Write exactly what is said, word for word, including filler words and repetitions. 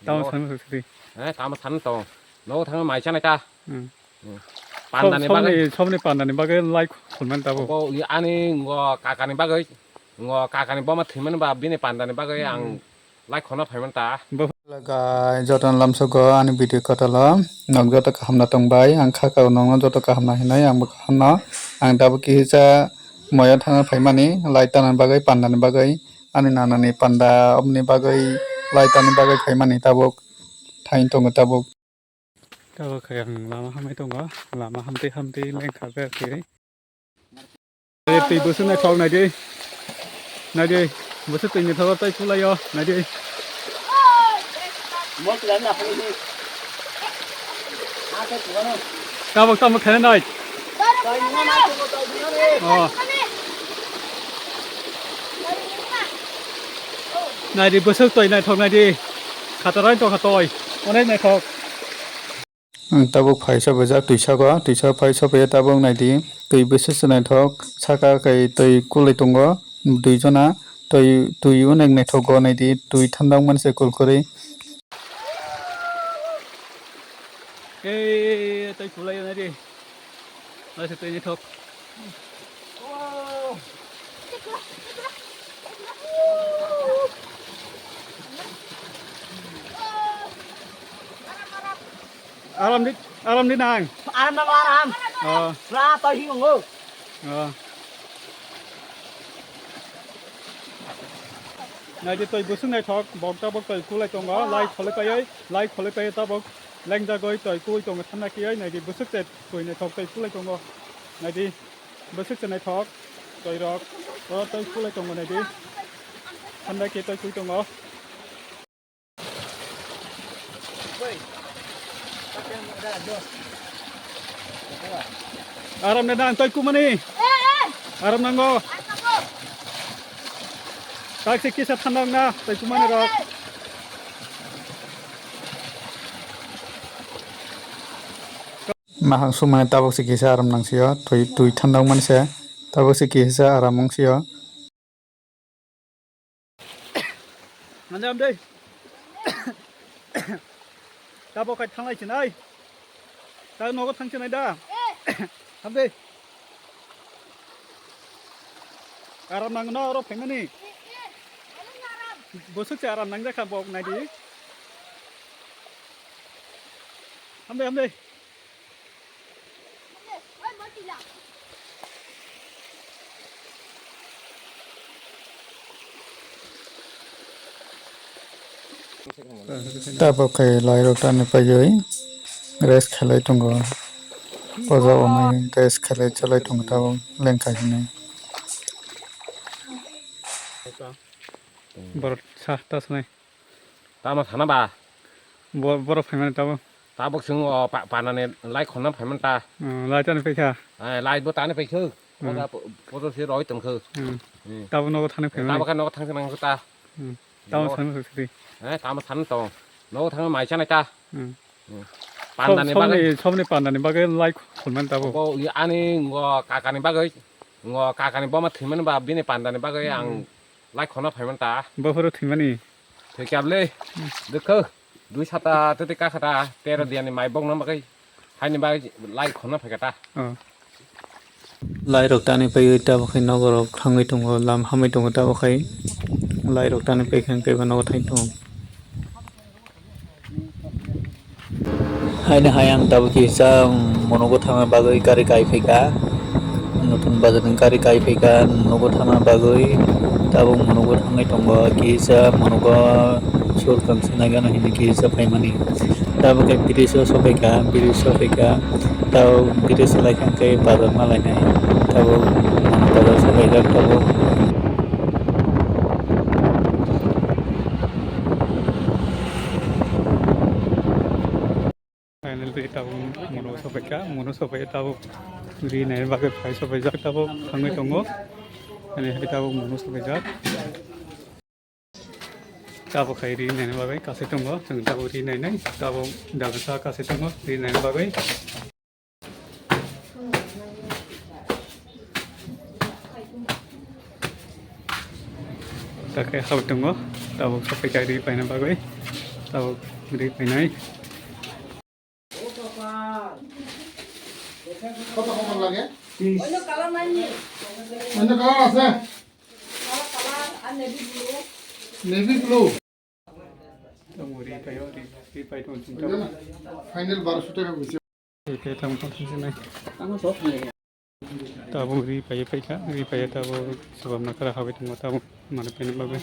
Tamo Nogo, sano sari. Eh, tamo sano tong. Nogo thangma mai chanai ta. Hmm. Hmm. Pandani Som-, bagwi. Somni, somni pandani bagwi lai khulmani tabuk. Obo ani ngo kakani bagwi. Ngo kakani boma thwimani ba bini pandani bagwi ang Hmm. Lai khona phaiman ta. Bo- Hello guys, jotono lamsogo ani video kotolo. Nok joto kaham na tong bai, ang kha kao nokno joto kaham na hinui, ang bo kaham no. Ang tabuk kisa moya thana phaimani, lai tana bagwi, panda ni bagwi, ani nana ni panda, oboni bagwi, lai tana bagwi phaimani tabuk, thain tongo tabuk. Tabuk khe ang lama hamwi tongo, lama hamtwi hamtwi lengkha bertwi. Twi bwswk naithok naidi, naidi, bwswk twi naithok tei kulaio, naidi. Tabuk tamo khaina nai. Oh. Naidi bwswk twi naithok naidi, khatarai tongkha twi, onek naithok. Ang tabuk phai sophaijak twi saka, twi saka phai sophaiya tabuk naidi, twi bwswk se naithok, saka khe twi kulai tongo, dui jona twi, twi onek naithogo naidi, twi thandok manse kul kwrwi. Ei, twi kulai naidi, naise twi naithok. Aram di, aram di nang. Aram nang aram. Oh. Pura to hi ngo. Oh. Naidi twi bwswk naithok, bok tabok twi kulai tongo, lai kholai paiwi, lai kholai paiwi tabok lengjagwi twi kui tongo thanna kiyai, naidi bwswk se twi naithok twi kulai tongo, naidi bwswk se naithok, twi rok, o twi kulai tongo naidi, thanna kiyai twi kui tongo. Aram na dang, twi kumani. Aram nango. Tak se kisa thandok na, twi kumani rok. Mahang sumani tabuk se kisa aram nang sio, twi, twi thandok mani se, tabuk se kisa aram wng sio. Manja amdei. Tabok khai thanglai sinai. Ta nogo thang sinai da. Amdei. Aram nang no oro phaimani. Bosok se aram nang jakha bok naidi. Amdei, amdei. Tabok khe lairok tani paiwi rest khlai tongo. Poja omwi rest khlai chalai tongo tabok lengkha hinwi. Borok sa ta sanai. Tamo sana ba? Bo-, borok phaimani tabok. Tabok chwng o pa-, panani lai khonna phaimani ta. Hmm, lai tani paikha. Eh, lai bo tani paikha. Hmm. Poda po-, podo se roi tongkha. Hmm. Hmm. Tabok nogo thani phaimani. Tabok khe nogo thangsa nang ta. Hmm. Tamo nogo. Thani sri. Eh, tamo thani tong. Nogo thang mai chanai ta. Hmm. Hmm. Pandani bagwi. Somni, somni pandani bagwi lai khulmani tabok. Bo ani ngo kakani bagwi. Ngo kakani boma thwimani ba bini pandani bagwi ang Hmm. Lai khona phaimani ta. Bophoro thwimani. Thwikya bwle. Hmm. Dukho. Dui sata tete kakhata tero diani mai bokna bagwi. Haini bagwi lai khona phaikha ta. Oh. Lai rok tani paiwi tabok khai nogo rok thangwi tongo, lam hamwi tongo tabok khai. Lai rok tani paikha hwnkhe eba nogo thangwi tongo. Haino hai ang tabuk kisa, um, monogo thangna bagwi gari kai phaikha. Notun bazar ni gari kai phaikha, monogo thangna bagwi. Tabuk monogo thangwi tongo, kisa monogo sur kangsa naigano hinwi kisa phaimani. Tabuk khe bridge o sophaikha, bridge sophaikha. Tabuk bridge lai kha khe bazar ma lainai. Tabuk bazar sophaijak tabuk. Finally, tabuk mono sopaikha, mono sopai tabuk ri nai bagwi phai sopaijak, tabuk thangwi tongo. Ani hai tabuk mono sopaijak. Tabuk hai ri nai bagwi kasai tongo, chwng tabuk ri nai nai, tabuk dabisa kasai tongo, ri nai bagwi. Takhai hao tongo, tabuk sopai kha ri paina bagwi. Tabuk ri phainai. কত কমন লাগে? অন্য colour নাই নি? অন্য colour আছে? Colour, colour আর navy blue. Navy blue. Tabuk ri phaio, ri, ri phai tong chwng tabuk. Final বারোশো টাকা হয়েছে। Ri phai tong tong chwng nai. Tabuk ri phai phai kha, ri phai tabuk swbam na kara habai tong tabuk mane phai bagwi.